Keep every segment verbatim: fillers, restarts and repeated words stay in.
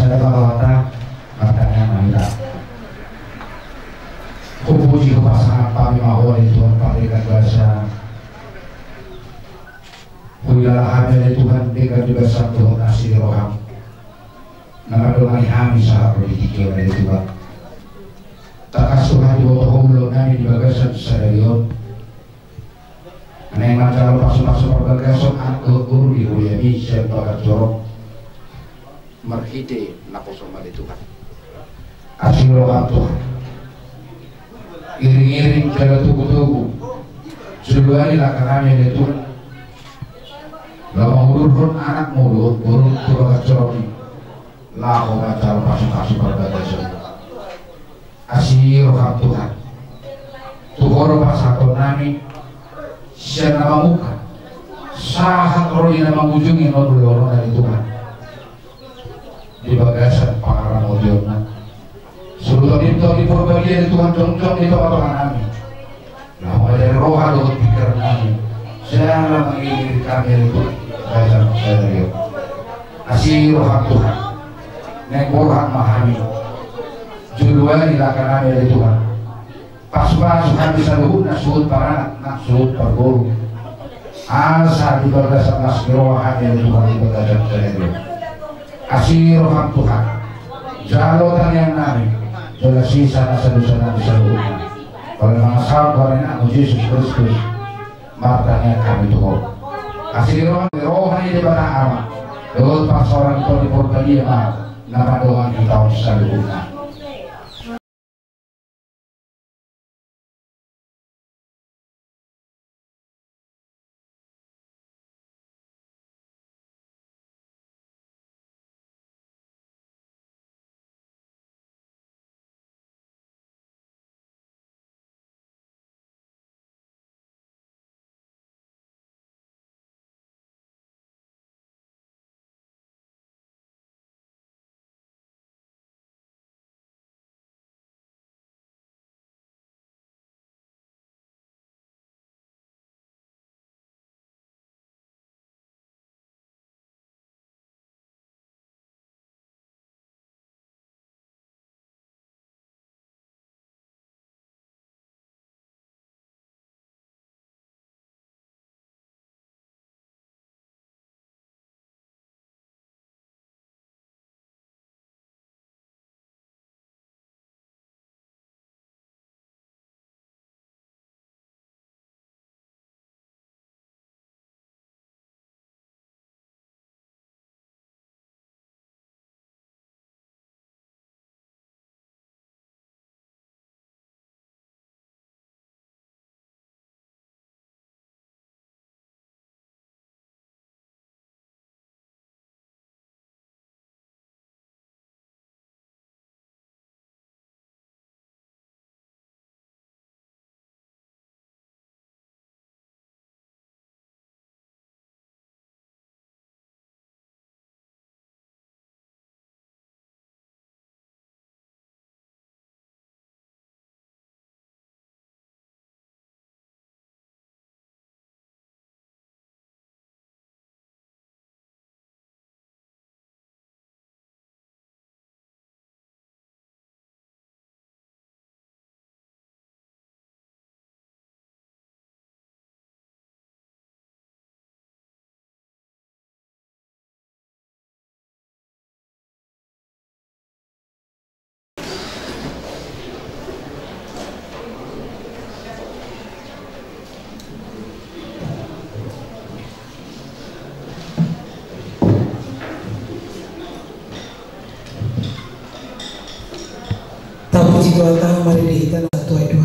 Sada ma rohanta, martangiang ma hita. Hupuji hupasahat hami ma Ho ale Tuhan, Pardenggan Basa. Huhilala hami ale Tuhan, denggan ni basam dohot asi ni roham na mandongani hami sahat ro di tingki on ale Tuhan. Tangkas Tuhan diboto Ho ulaon nami di bagasan sadari on. Naeng manjalo pasupasu parbagason anak dohot boru di huriami sian bagas jorok. Marhite naposom ale Tuhan. Asi roham Tuhan. Iring-iring jala togu-togu. Juluani langka nami ale Tuhan. Laho mangudurhon anakmu dohot borum tu bagas jorok i. Laho manjalo pasupasu parbagason. Asi roham Tuhan. Tu Ho do pasahaton nami. Sian na mamungka sahat ro di na mangujungi on ulaon on ale Tuhan. Di bagasan pangaramotionna. Suruton Tondi Porbadia ale Tuhan jongjong di tonga-tonga nami. Laho mangajari roha dohot pingkiran nami. Jala mangiring-iring hami ale Tuhan. Bagasan sadari on. Asi roham Tuhan. Naeng borhat ma hami. Juluani langka nami ale Tuhan. Pasupasu hami saluhutna, suhut paranak nang suhut parboru. Asa di bagasan las ni roha hami ale Tuhan di bagasan sadari on. Asi roham Tuhan. Jalo tangiang nami. Jala sisa nasa dosa nami saluhutna. Palu mangasahon goar ni Anakmu Jesus Kristus. Martangiang hami tu Ho. Asi ni roha, roha ni Debata Ama. Dohot parsaoran ni Tondi Porbadia ma na mandongani hita on saluhutna. Tapuji Tuhanta, mari di hita na satu ai dua.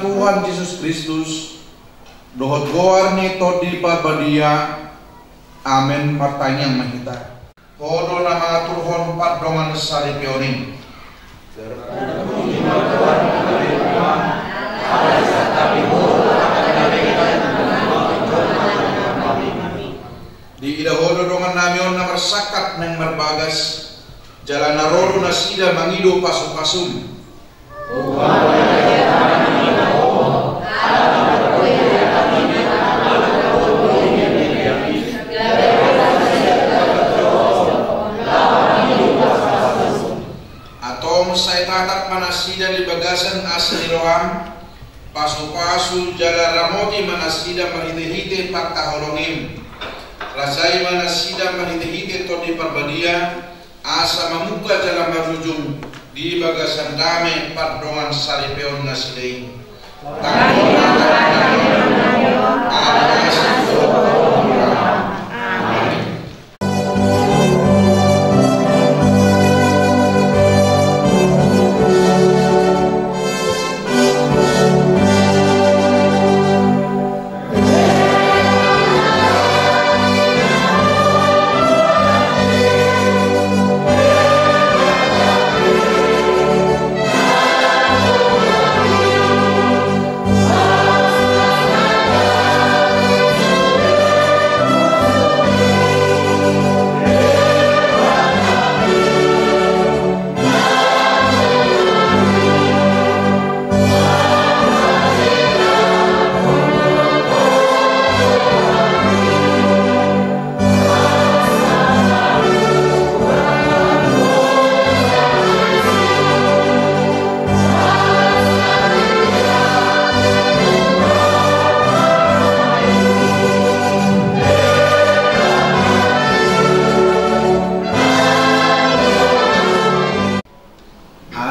Tuhan Jesus Kristus, dohot goar ni Tondi Parbadia. Amen. Martangiang ma hita. Ho do na mangaturhon pardongansaripeon i. Diida Ho do dongannami on na marsangkap naeng marbagas, jala na ro do nasida mangido pasupasum. Antong sai tatap ma nasida di bagasan asi ni roham, pasupasu jala ramoti ma nasida marhitehite pangkaholongim. Rajai ma nasida marhitehite Tondi Parbadia, asa mamungka jala marujung di bagasan dame pardongansaripeon nasida i. Amen.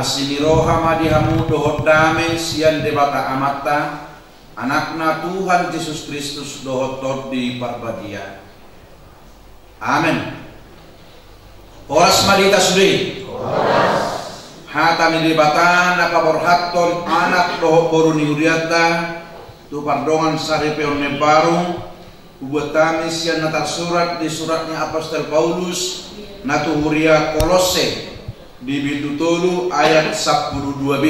Asi ni roha ma di hamu dohot dame sian Debata Amanta, Anakna Tuhan Jesus Kristus dohot Tondi Parbadia. Amen. Horas ma di hita sude. Hata ni Debata na paborhathon anak dohot boru ni hurianta tu pardongansaripeon na imbaru, hubuat hami sian na tarsurat di surat ni apostel Paulus na tu huria Kolosse, di bindu tolu ayat sampulu dua b.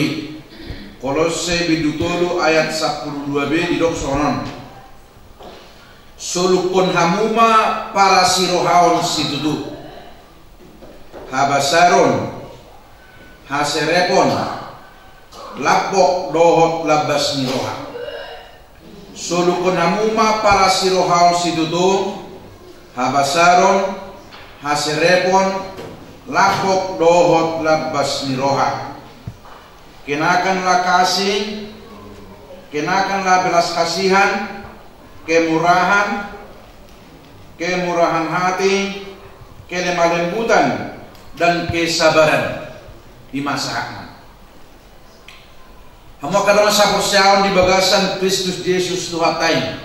Kolosse bindu tolu ayat sampulu dua b didok songon on. Solukhon hamu ma parasirohaon situtu, habasaron, haserepon, lambok dohot lambas ni roha. Solukhon hamu ma parasirohaon situtu, habasaron, haserepon, lambok dohot lambas ni roha. Kenakanlah kasih, kenakanlah belas kasihan, kemurahan, kemurahan hati, kelemah lembutan, dan kesabaran. Ima sahatna. Hamu angka dongan saporseaon di bagasan Kristus Jesus Tuhanta i.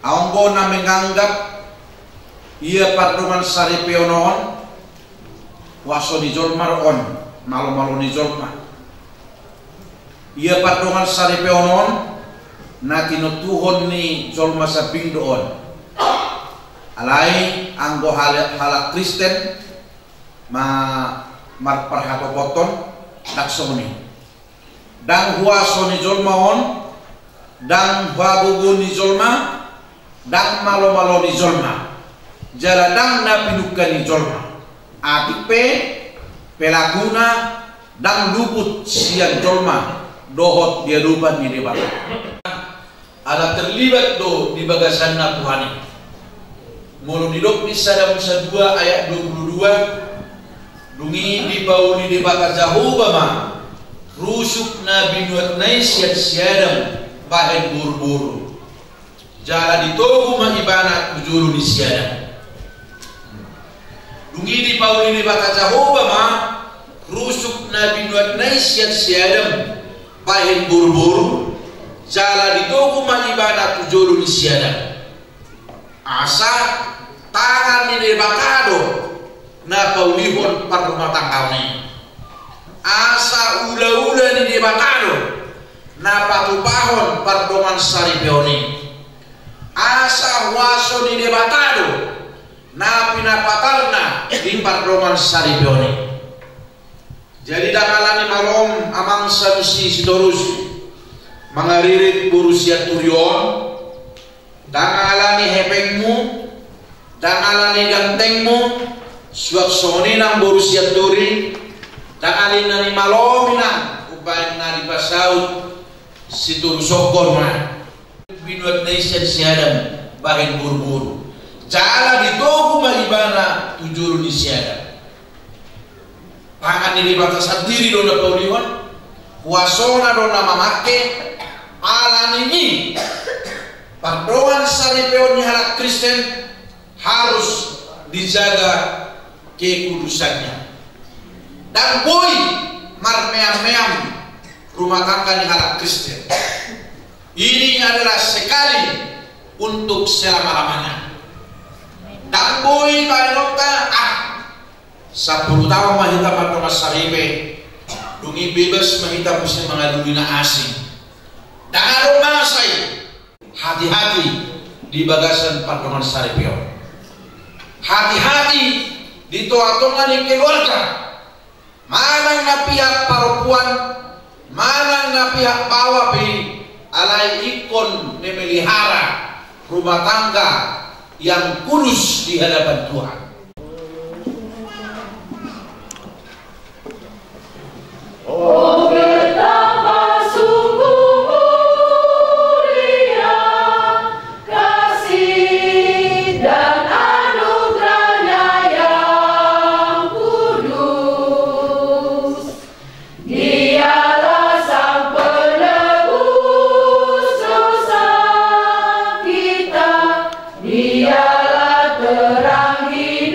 Ahu do na menganggap ia pardongansaripeon on huaso ni jolma do on, malomalo ni jolma. Ia pardongansaripeon on na tinontuhon ni jolma sambing do on. Alai anggo halak, halak Kristen ma-, marparhatopothon, ndang songon i. Ndang huaso ni jolma on, ndang hagogo ni jolma, ndang malomalo ni jolma, jala ndang na pinungka ni jolma. Atik pe pelakuna ndang luput sian jolma dohot di adopan ni Debata. Ala terlibat do di bagasanna Tuhan i. Molo didok di Sada Musa dua ayat dua pulu dua, dung i dipauli Debata Jahowa ma rusuk na binuatna i sian si Adam bahen boruboru. Jala ditogu ma ibana tu jolo ni si Adam. Dung i dipauli Debata Jahowa ma rusuk na binuatna i sian si Adam bahen boruboru, jala ditogu ma ibana tu jolo ni si Adam. Asa tangan ni Debata do na paulihon parrumatanggaon i. Asa ulaula ni Debata do na patupahon pardongansaripeon i. Asa huaso ni Debata do na pinapatarna di pardongansaripeon i. Jadi ndang ala ni malom amang Sanusi Sitorus mangaririt boru Sianturi on, ndang ala ni hepengmu, ndang ala ni gantengmu, suang songon i nang boru Sianturi, ndang ala ni malom i nang umbahen na dipasaut Sitorus on ma. Binuat na i sian si Adam bahen boruboru, jala ditogu ma ibana tu jolo ni si Adam. Tangan ni Debata sandiri do na paulihon, huasona do na mamangke. Ala ni i, pardongansaripeon ni halak Kristen harus dijaga kekudusannya. Ndang boi marmeam-meam rumah tangga ni halak Kristen. Ini adalah sekali untuk selama-lamanya. Ndang boi bahenonta, ah, sampulu taon ma hita pardongansaripe, dung i bebas ma hita muse mangalului na asing. Ndang adong masa i. Hati-hati di bagasan pardongansaripeon. Hati-hati di tonga-tonga ni keluarga. Manang na pihak parompuan, manang na pihak baoa pe, alai ingkon memelihara rumah tangga yang kudus di hadapan Tuhan. Oh, betapa sungguh mulia kasih dan anugerahnya yang kudus. Dialah sang penebus dosa kita, dialah terang hidup.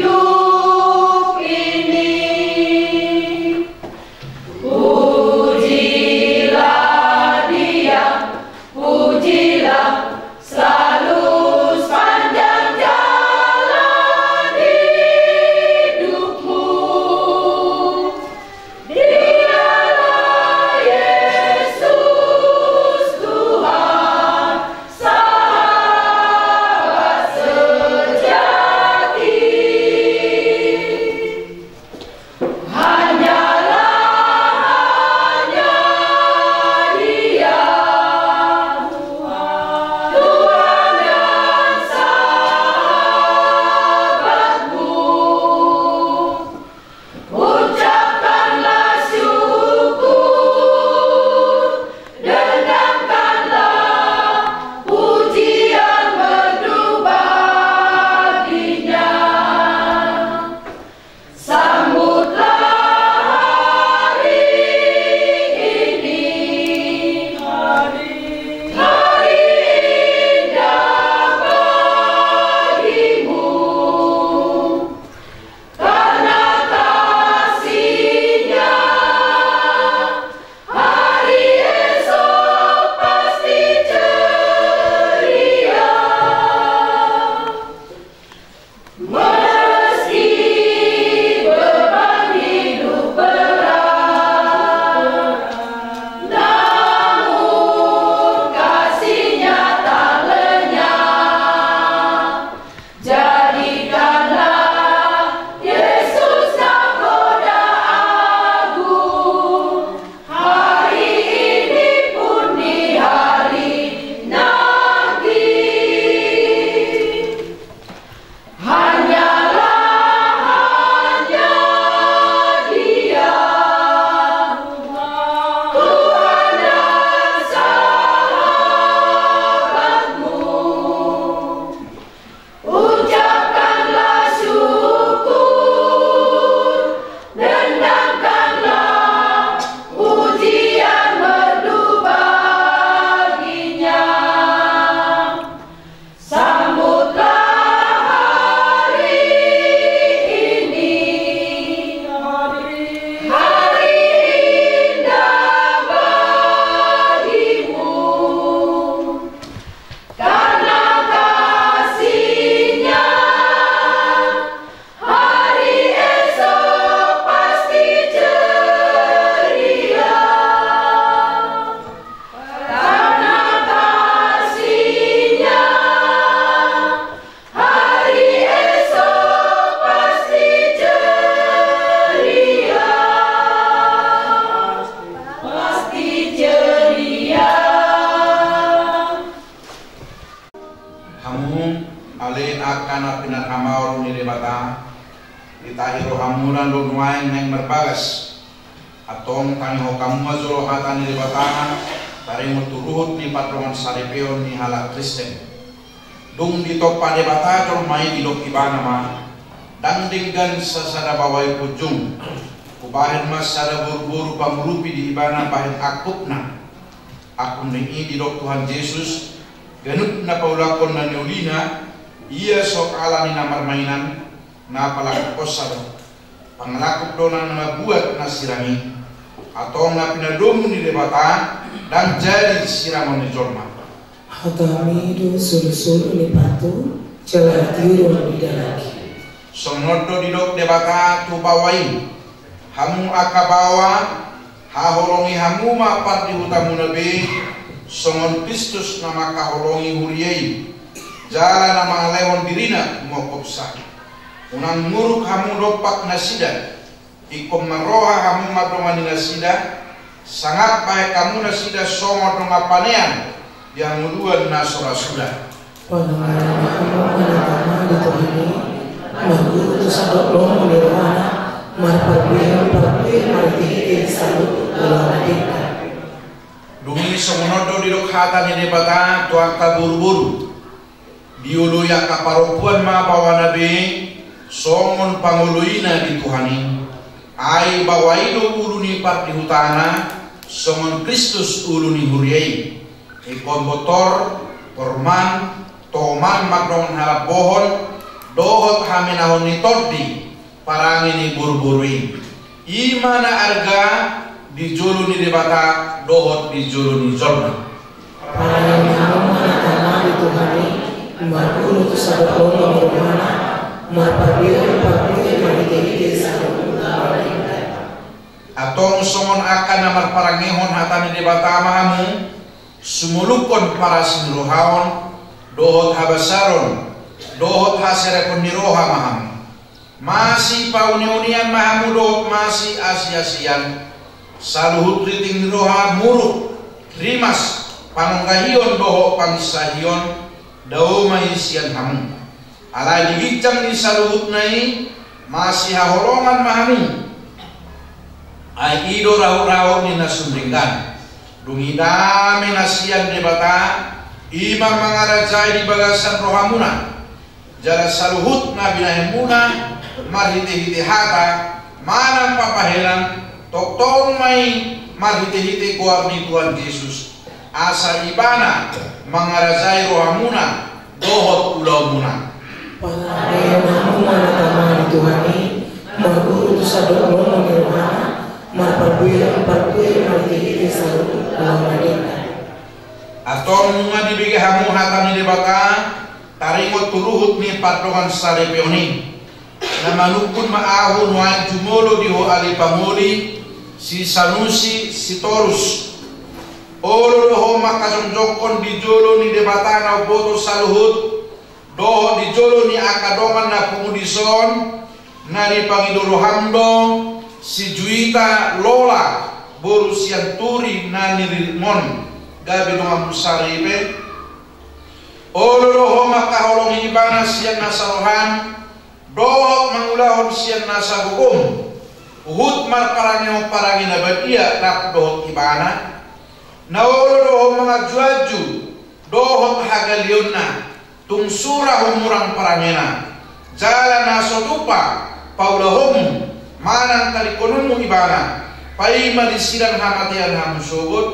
Ditahi rohamuna do nuaeng naeng marbagas. Antong tangihon hamu ma jolo hata ni Debata, taringot tu ruhut ni pardongansaripeon ni halak Kristen. Dung ditompa Debata jolma i, didok Ibana ma: Ndang denggan sasada baoa i punjung. Hubahen ma sada boruboru pangurupi di ibana bahen angkupna. Angkup ni i didok Tuhan Jesus, ganup na paulakhon na niulina, ia so ala ni na marmainan, na palangkuphonsa do. Pangalangkup do na mambuat na sirang i. Antong na pinadomu ni Debata ndang jadi sirangon ni jolma. Hatami do sulusulu ni patu, jala tiur di dalaki. Songon on do didok Debata tu baoa i: Hamu angka baoa, haholongi hamu ma pardihutamuna be, songon Kristus na mangkaholongi huria i, jala na mangalehon dirina mangkupsa. Unang muruk hamu dompak nasida, ingkon marroha hamu mardongan ni nasida, sangap bahen hamu nasida songon dongan panean di hangoluan na so ra suda. Pangarangan hamu ma na tama di Tuhan i, marguru tu sandok lomo ni rohana, marparbue, marparbue marhitehite saluhut ulaon denggan. Dung i songon on do didok hata ni Debata tu angka boruboru: Dioloi angka parompuan ma baoana be, songon pangoloina di Tuhan i. Ai baoa i do ulu ni pardihutana, songon Kristus ulu ni huria i. Ingkon botor, porman, toman mardongan halambohon, dohot hamenahon ni tondi, parange ni boruboru i. I ma na arga di jolo ni Debata dohot di jolo ni jolma. Pangarangan hamu ma na tama di Tuhan i, marguru tu sandok lomo ni rohana, marparbue, marparbue marhitehite saluhut ulaon denggan. Antong songon angka na marparangehon hata ni Debata ma hamu, sumolukhon parasi ni rohaon, dohot habasaron, dohot haserepon ni roha ma hamu. Masipauneunean ma hamu dohot masiasiasian. Saluhut riting ni roha muruk, rimas, panonggahion dohot panginsahion, dao ma i sian hamu. Alai di ginjang ni saluhutna i, masihaholongan ma hamu. Ai i do rahut-rahut ni na sun denggan. Dung i dame na sian Debata, i ma mangarajai di bagasan rohamuna. Jala saluhut na binahenmuna, marhitehite hata manang pambahenan, tongtong ma i marhitehite goar ni Tuhan Jesus, asa Ibana mangarajai rohamuna dohot ulaonmuna. Pangarangan hamu ma na tama di Tuhan i, marguru tu sandok lomo ni rohana, marparbue, marparbue marhitehite saluhut ulaon denggan. Antong nunga dibege hamu hata ni Debata, taringot tu ruhut ni pardongansaripeon i. Na manungkun ma ahu nuaeng jumolo di ho ale pangoli, si Sanusi Sitorus. Olo do ho mangkajongjongkon di jolo ni Debata na umboto saluhut, dohot di jolo ni angka dongan na pungu dison, na dipangido roham do si Juita Lola, boru Sianturi na niriritmon, gabe donganmu saripe. Olo do ho mangkaholongi ibana sian nasa roham, dohot mangulahon sian nasa gogom, huhut marparangehon parange na badia rap dohot ibana. Na olo do ho manganjuanju dohot hagaleonna, tung sura humurang parangena. Jala na so tupa paulahonmu manang talingkononmu ibana, paima di silang hamatean hamu sogot.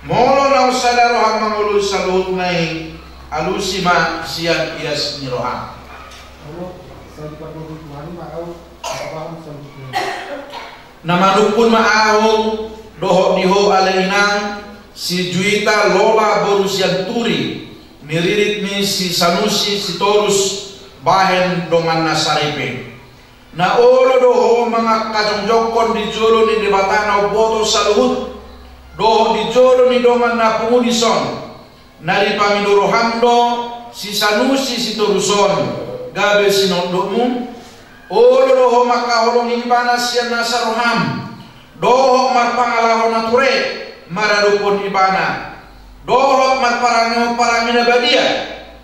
Molo naung sada roham mangoloi saluhutna i, alusi ma sian ias ni roham. Olo, sai dipargogoi Tuhan i ma ahu, apapaham saluhutna i. Na manungkun ma ahu dohot di ho ale inang, si Juita Lola boru Sianturi, niririt ni si Sanusi Sitorus, bahen donganna saripe. Na olo do ho mangkajongjongkon di jolo ni Debata na umboto saluhut, dohot di jolo ni dongan na pungu dison, na dipangido roham do si Sanusi Sitorus on, gabe sinondokmu. Olo do ho mangkaholongi ibana sian nasa roham, dohot marpangalaho na ture maradophon ibana, dohot marparangehon parange na badia,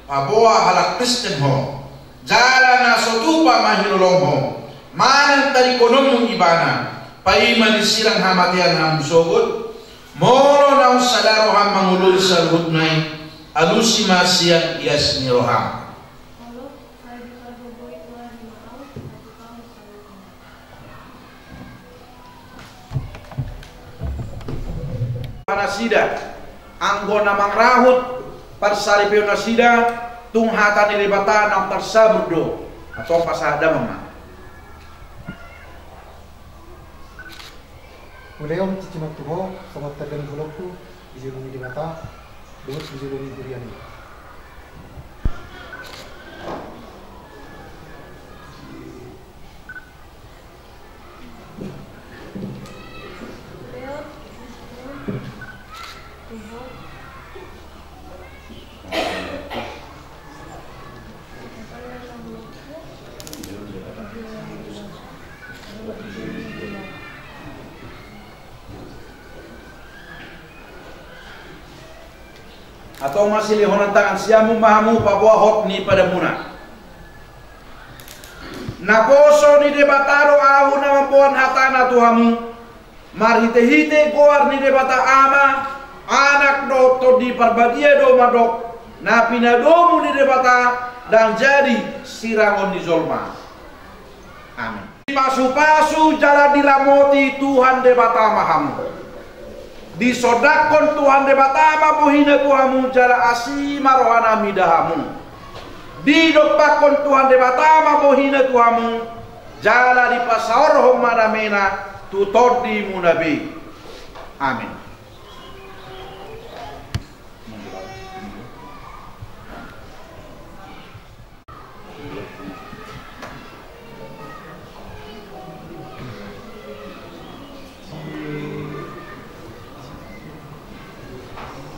paboa halak Kristen ho. Jala na so tupa mangilolong ho, Manang tadingkononmu ibana, paima disirang hamatean hamu sogot, molo naung sada roham mangoloi saluhutna i, alusi ma sian ias ni roham. Nasida, anggo na mangarahut parsaripeon nasida, tung hata ni Debata naung tarsabur do, atau pasahat damang ma. Mauliate ma tingki on tu ho, songon tanda ni holongku di jolo ni Debata dohot di jolo ni huriaNi. Antong ma silehonan tangan siamun ma hamu paboa hot ni padanmuna. Naposo ni Debata do ahu na mamboan hatana tu hamu, marhitehite goar ni Debata Ama, Anak dohot Tondi Parbadia do mandok, na pinadomu ni Debata ndang jadi sirangon ni jolma. Amen. Dipasupasu jala diramoti Tuhan Debata ma hamu. Disondangkon Tuhan Debata ma bohiNa tu hamu jala asi ma rohaNa mida hamu. Didompakkon Tuhan Debata ma bohiNa tu hamu jala dipasaorhon ma dameNa tu tondimuna be. Amen.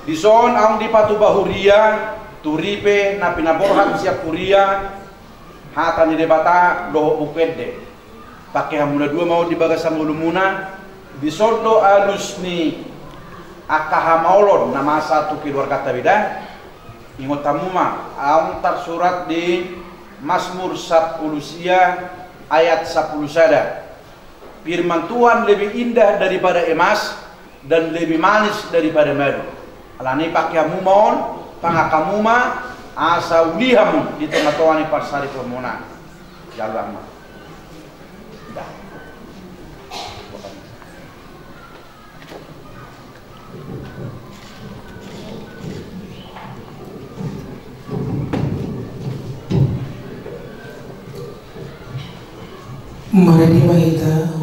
Dison ahu dipatupa huria, tu ripe na pinaborhat sian huria, hata ni Debata dohot buku ende. Pake hamu na dua ma on di bagasan ngolumuna, dison do alus ni angka hamaolon na masa tu keluarganta be da. Ingot hamu ma, ahu tarsurat di Masmur sampulu sia ayat sampulu sada. Firman Tuhan lebih indah daripada emas dan lebih manis daripada madu. Alani pake hamu ma on, pangan hamu ma, asa uli hamu di tongatonga ni parsaripeonmuna. Jalo ma. Dah. Marende ma hita.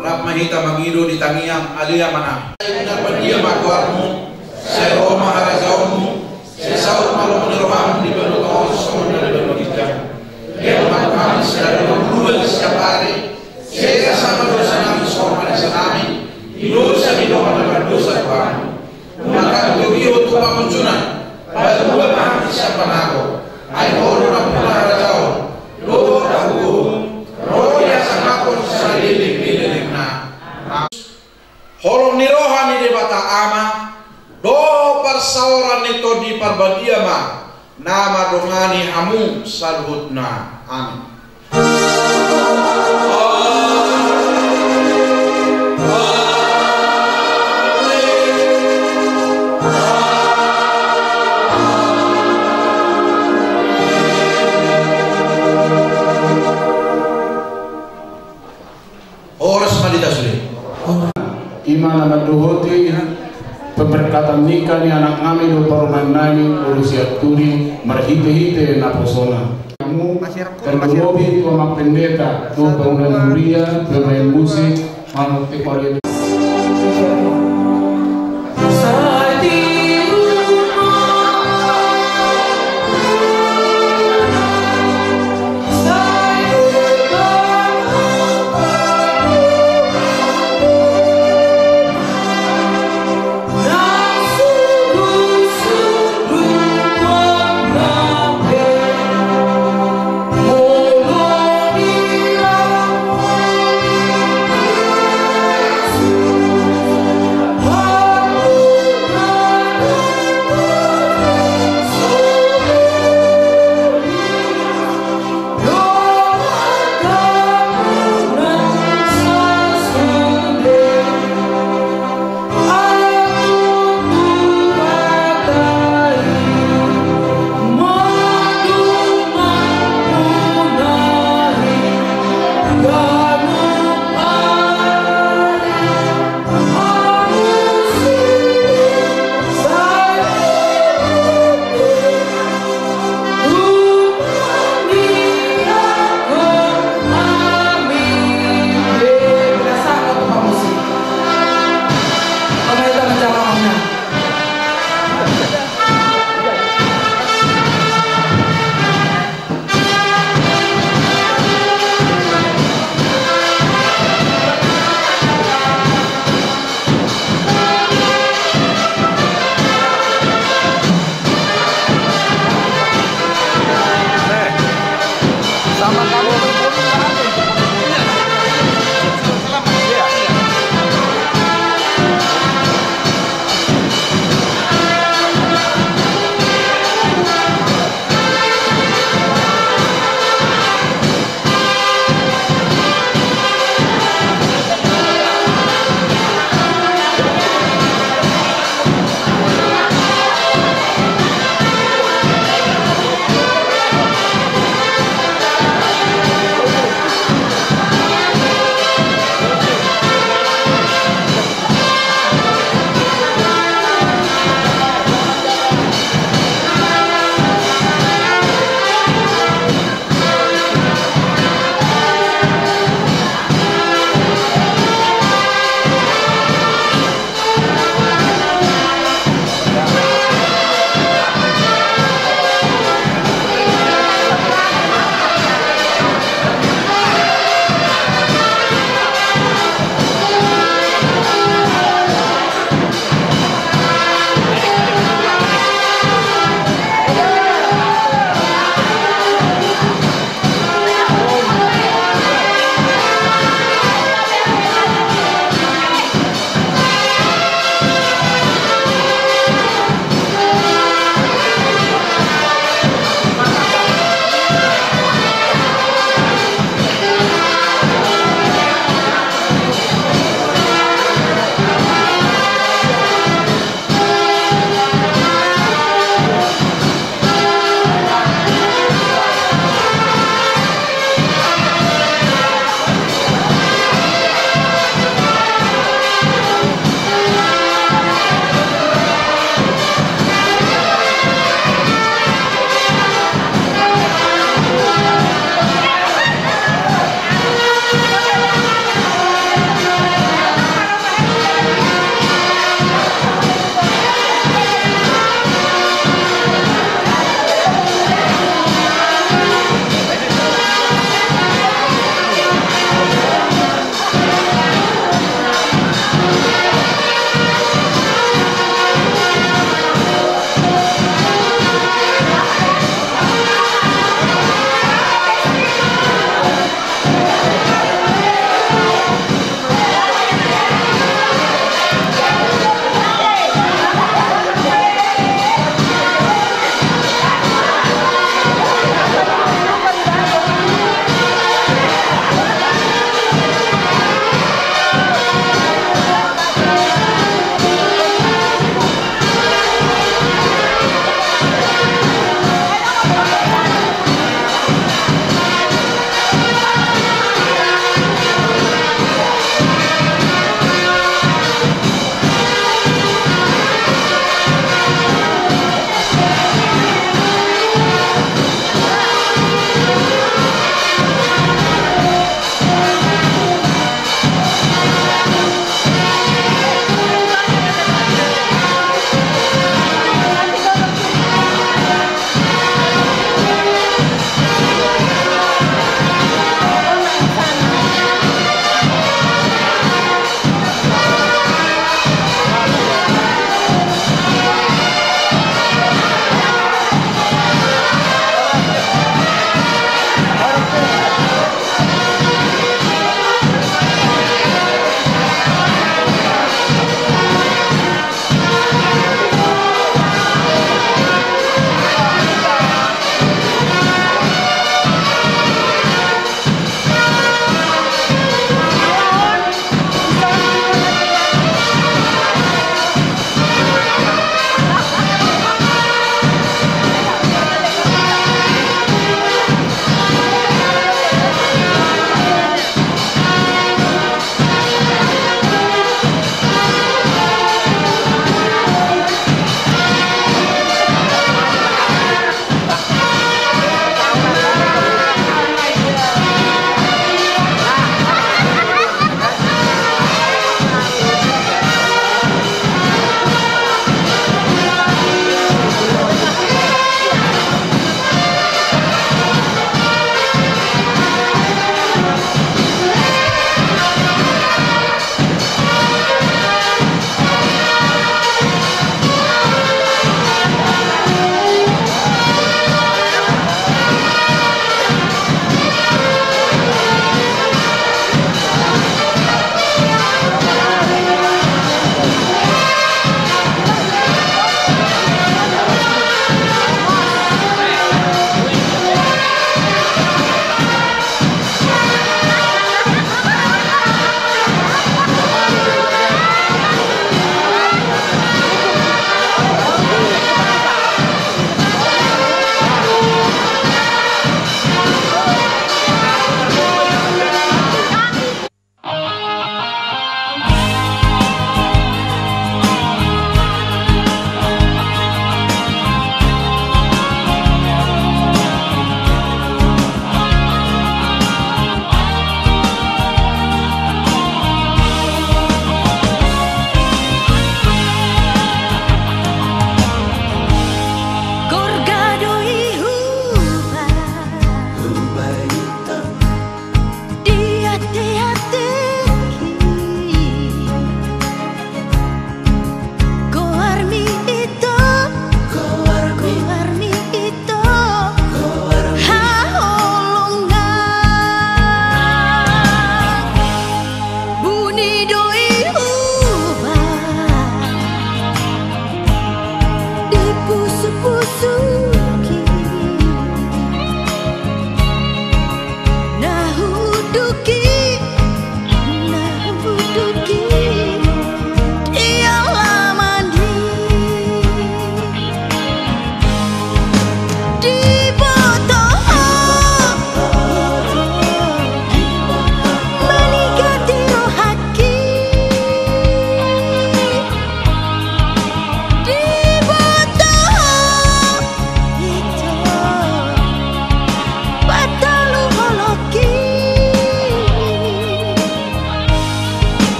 Rap ma hita mangido di tangiang Ale Amanami. Sai pinarbadia ma goarmu, sai ro ma harajaonmu, sai saut ma lomo ni roham di banua tonga on songon na di banua ginjang. Lehon ma tu hami sadari on hangoluan siapari. Sesa ma dosanami songon panesanami di dosa Ho na mardosa, Tuhan. Nunga hami togihon tu pangunjunan, patua ma hami sian pangago. Ai Ho do nampuna harajaon, dohot hagogoon, ro di hasangapon saleleng ni lelengna. Holong ni roha ni Debata Ama, dohot parsaoran ni Tondi Parbadia ma na mandongani hamu saluhutna. Amin. Horas ma di hita sude. I ma na mandohoti pemberkatan nikah ni anaknami dohot parumaennami, Ulu Sianturi, marhitehite naposona. Hamu, tarlumobi tu amang pendeta, tu bangunan huria, pemain musik, manuk tekol.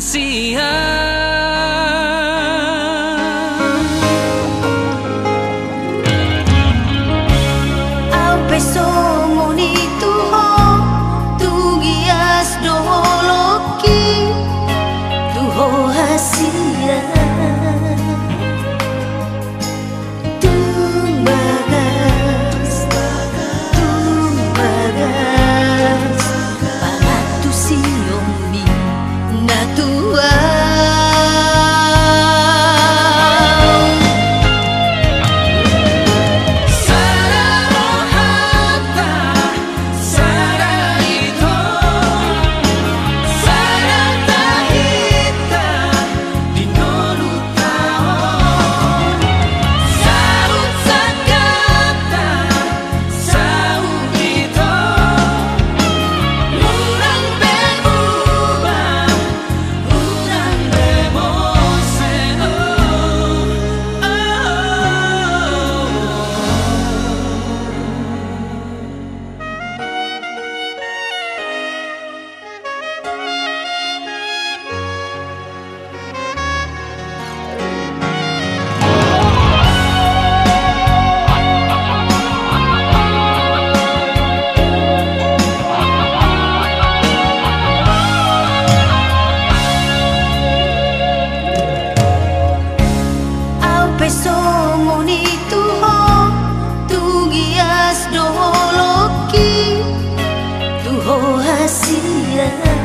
Sian. Au pe songon i tu ho, tung ias do holongki tu ho hasian. Tung bagas, tung bagas, pangantusion ni natua. Sada rohanta, sada ito, sada tahinta di ngolunta on. Saut sangkapta, saut ito, unang be muba, unang be mose, oh, oh, oh. Au pe songon i tu ho, tung ias do holongki tu ho hasian.